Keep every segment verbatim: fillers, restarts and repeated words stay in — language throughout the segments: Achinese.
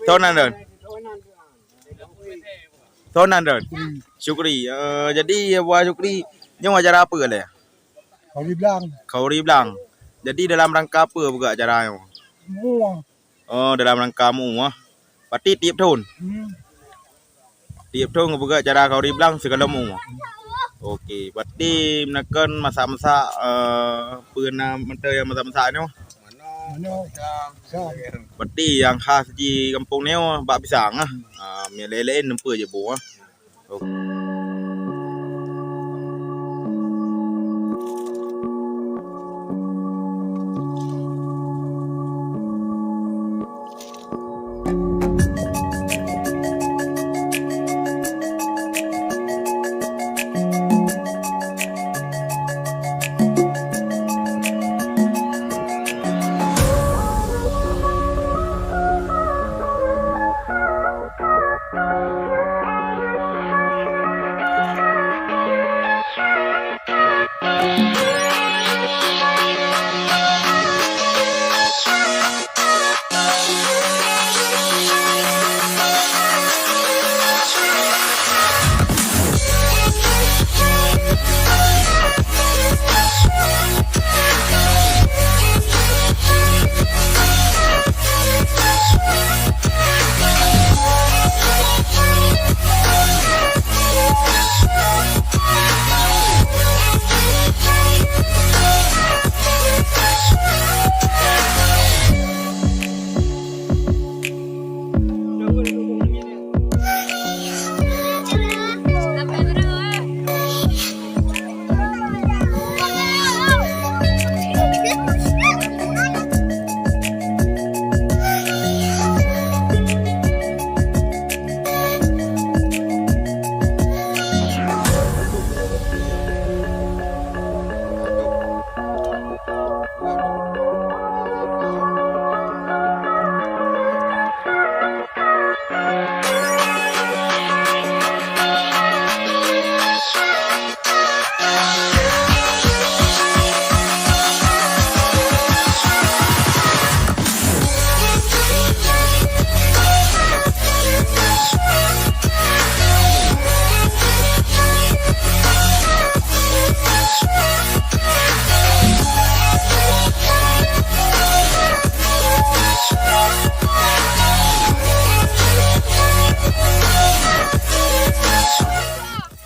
Soe nan droen? Soe nan droen? Syukri. Eh, jadi, Abah Syukri, nyoe acara apa lé? Khauri Blang. Khauri Blang. Jadi, dalam rangka apa peugah acara nyoe? Mua. Oh, dalam rangka mua. Berarti tiep thon? Hmm. Tiep thon geupeugah acara Khauri Blang sigohlom mua. Oke, berarti meunakon masak-masak, eh, peue na mantong nyang masak-masak nyoe? Manok. Berarti nyang khas di gampông nyoe bak pisang ah. Ah, nyang laén-laén neumpeue jih bu ah.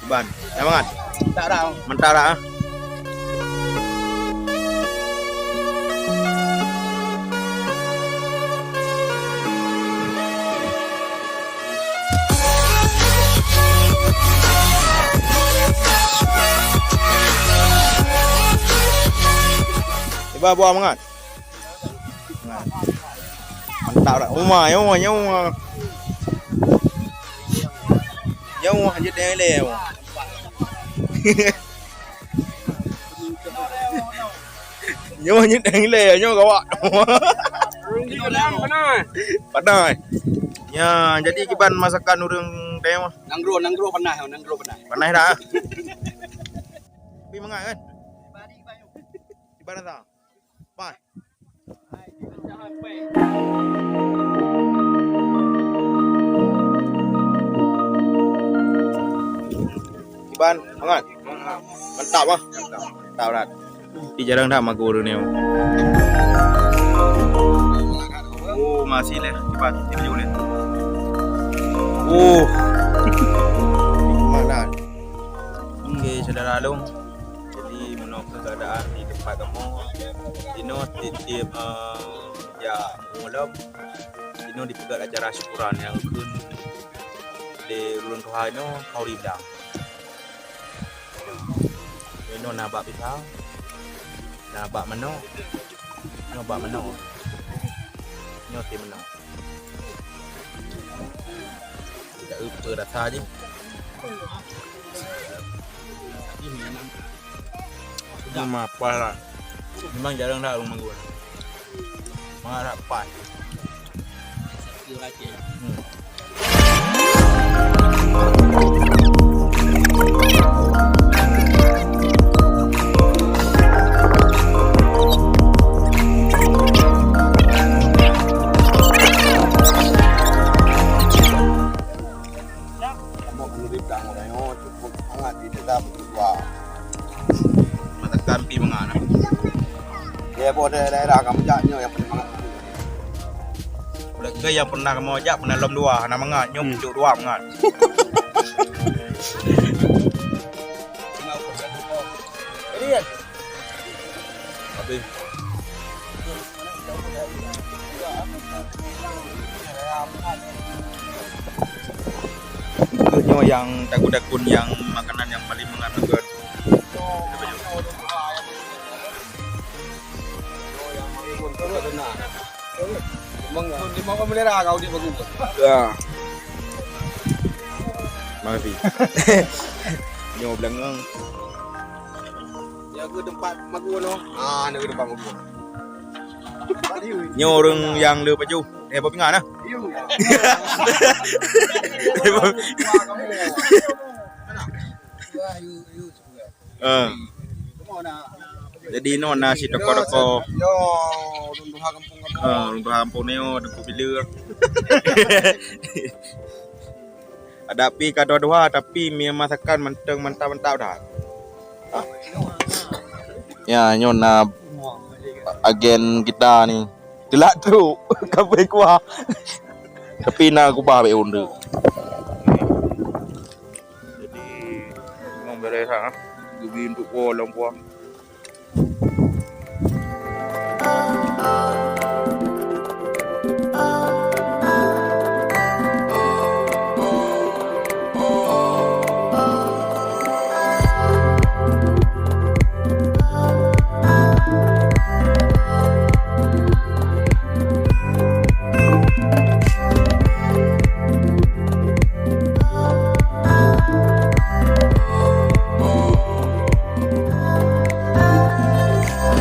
Iban, nyan mangat. Mantap dah. Mantap dah, ah. Iban buah mangat. Mantap dah. Uma, nyoe, nyoe. Nyoe jeuet nyang ilée. Nyoe jeuet nyang ilée, nyoe gawat. Panas. Ya, jadi kiban masakan ureueng Aceh mah. Nanggroe, nanggroe panas, nanggroe panas. Panas dah. Tapi mangat kan? Kiban rasa. Pai. Iban, mangat. Mantap ah. Mantap dah. Di jarang dah magur ni. Oh, masih leh. Cepat, tidur leh. Oh. Mana? Oke, saudara Long. Jadi, meunoe keuh keuadaan di teumpat kamoe. Inoe tiep-tiep, eh, jak mu'ue lom, inoe dipeugöt acara syukuran nyang kheun lé ulôn tuha inoe Khauri Blang. Inoe na bak pisang, na bak manok, inoe bak manok, inoe teuh manok. Tidak lupa rasa je. Ini memang pas lah. Memang jarang dah orang manggung. Memang dah pas. Hmm. Pada daerah kamoe jak nyoe nyang paling mangat. Ulèe keu nyang pernah kamoe jak pernah lom dua, hana mangat, nyoe pucuk dua mangat. Habis. Nyoe nyang takun-takun nyang makanan nyang paling mangat. Ya. Makasih. Nyoe beulangong. Ya ke tempat magun noh. Ah, nak ke tempat magun. Nyoe ureueng nyang le pajoh. Eh, bak pingan nah. Eh. Jadi nyoe na si toko-toko. Yo, ureueng tuha kampung-kampung. Ah, ureueng tuha kampung nyoe Teungku Bila. Adak pi ka dua-dua tapi mi masakan mantong mantap-mantap dah. Ya, nyoe na agen kita ni. Teulak trok, ka beukuah. Tapi na kubah bèk undeuek. Jadi, memang beres ha. Geubri untuk kuah, lom kuah.